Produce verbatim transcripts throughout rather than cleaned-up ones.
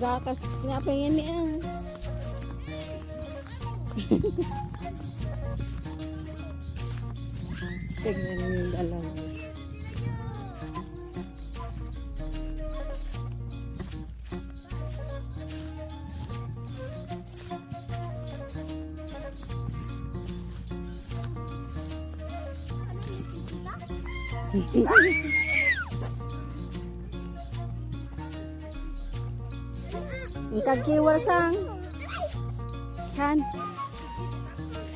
Gakas nga pa yan niya. Tingnan mo yung alam. Ang kagkiwar sang. Kan.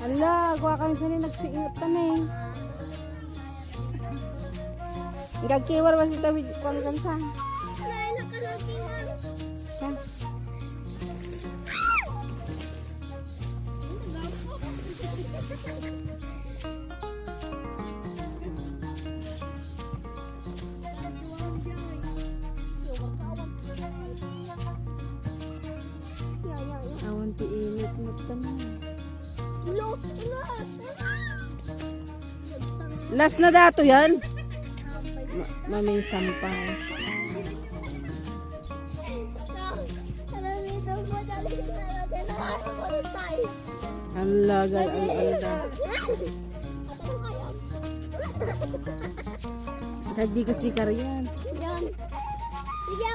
Ala, kuha kami sa ni nagsiingat ka na eh. Ang kagkiwar, basta tawid, kuha kami sa. Kan. Awan ti init mo tanan. Last na dato yan. Ma- maminsan pa. Ala, gal, ala, ala. Hindi ko si Karian.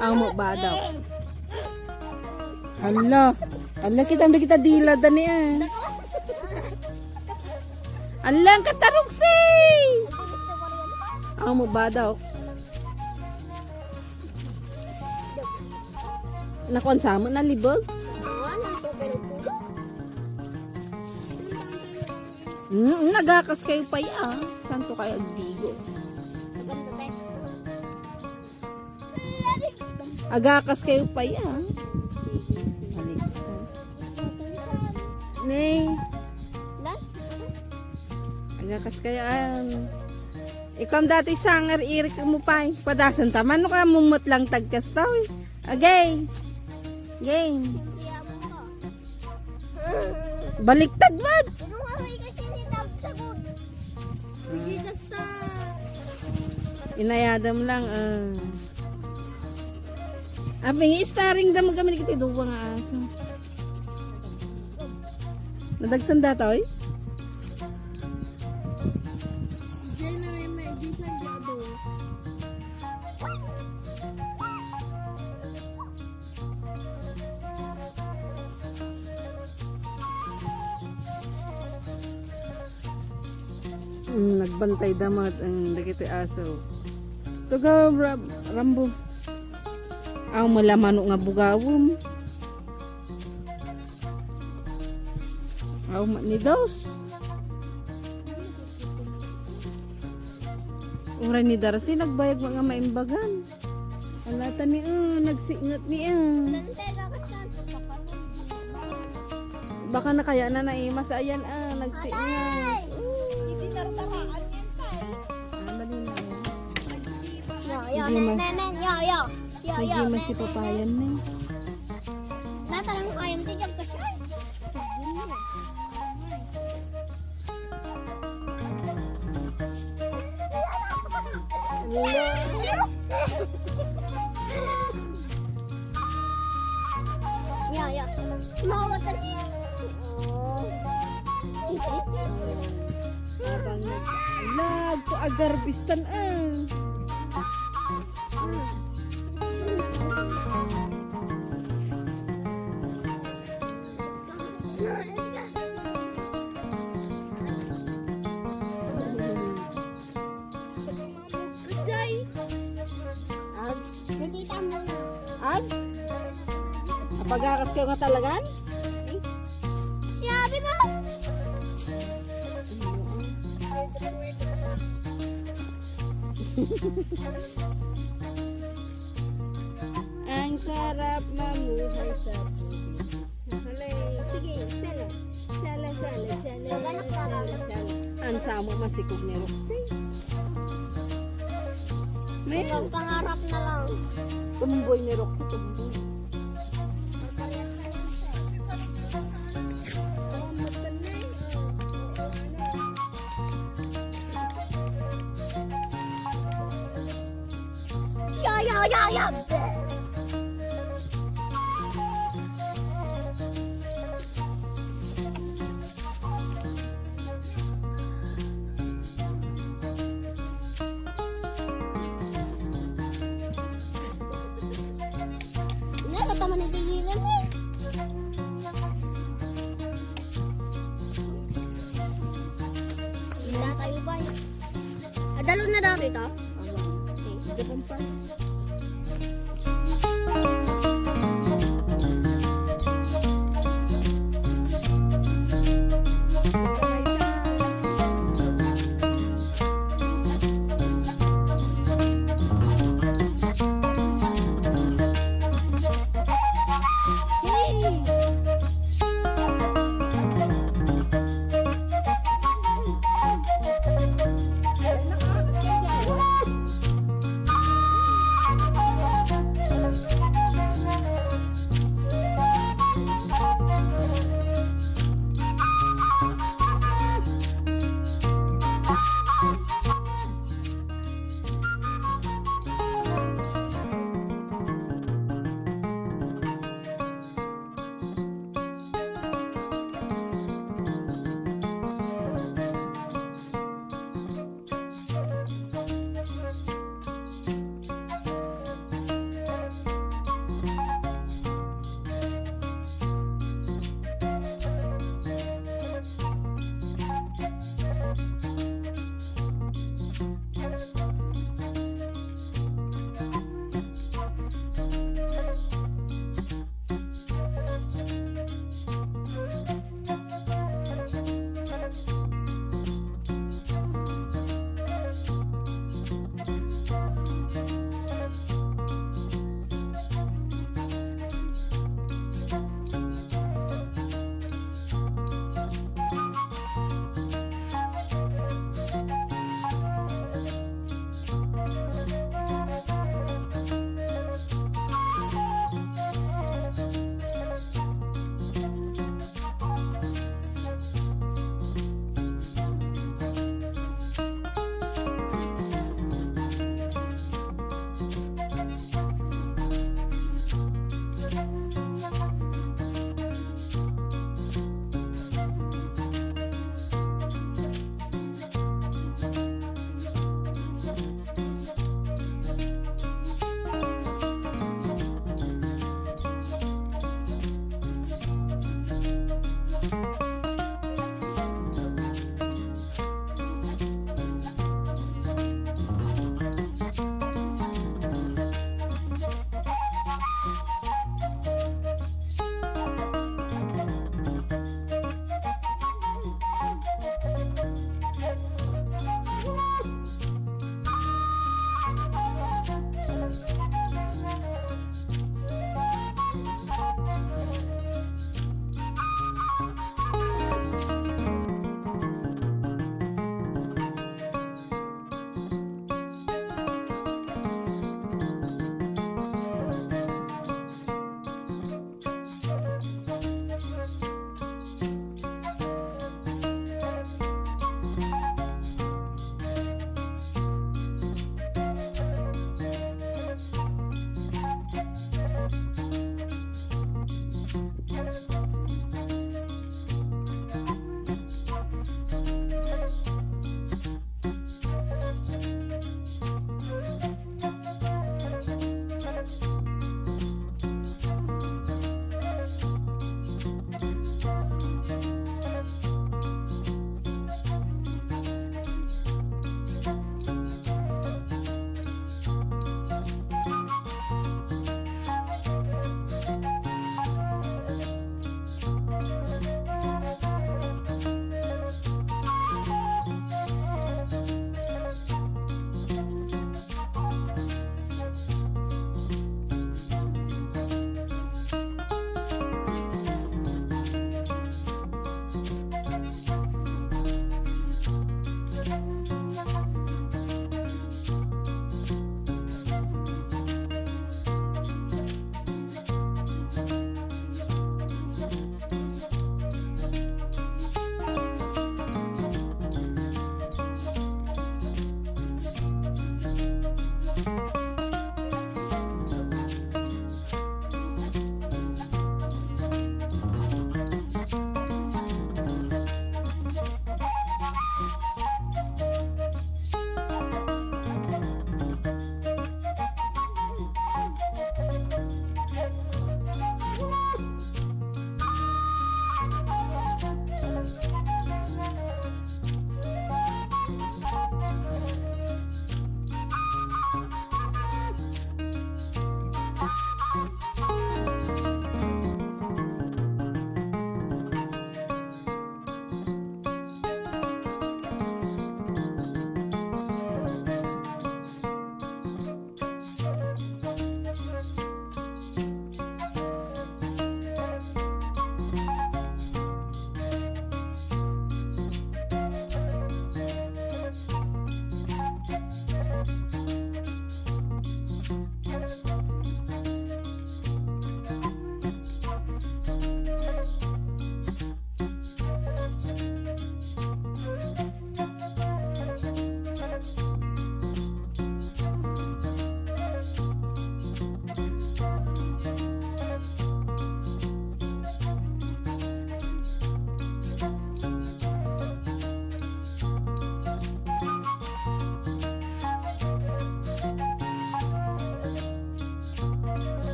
Amo ba daw? Ala. Ala, kita, kita dila, dani, ah. Ala, ang katarugsi! Amo ba daw? Nakuan sa mo, nalibog? Mm, nagakas kayo pa ya. Santo kayo agdigo. Agakas kayo pa ya. Baliktad. Nay. Agakas kayo an. Ikam dati sangar irik mo pa. Padasan taman no ka mumut lang tagkas tao. Agay. Game. Baliktad man. Sige, kasta. Inayadam lang, ah. Aping starring damo kami ni kiti duwa nga aso. Nadagsan data, oy? Diyan na rin may bisan di ado. Mm, nagbantay damat ang dagiti aso. Tugaw, Rab-, Rambo. Aw, malamano nga bugawom. Aw, ma-, ni dos. Uray ni Darcy, nagbayag nga maimbagan. Ala, tani, ah, nagsingat ni, ah. Baka na kaya na naimas, ayan, ah, nagsingat. Hindi nartaraan yan, tay. Ah, mali na yan. Yo, yo, Hindi men, ma-, men, men, yo, yo. Yo, yo, Hindi men, men, masipapayan men. na eh. Natalang kayang tigil ko siya. Yeah, yeah. Mawatan. Oh. Abang nag-, lag, to agarbistan, ah. Kusay. Ag. Nakita mo na. Ag? Napagakas kayo nga talagan? Sinabi mo! Ang sarap mamuhay sa probinsya. Halay, sige, sala. Sala, sala, sala, Naganak na sala, lang. sala. Ang samo masikog ni Roxy. May Ikaw, pangarap na lang. Tumboy ni Roxy, tumboy. Ya, ya, ya, ya. Tama na di yun eh. Wala tayo ba? Adalon na daw dito. Okay.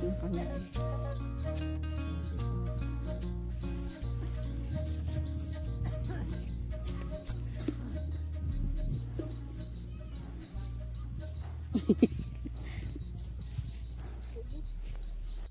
Ang kanya eh.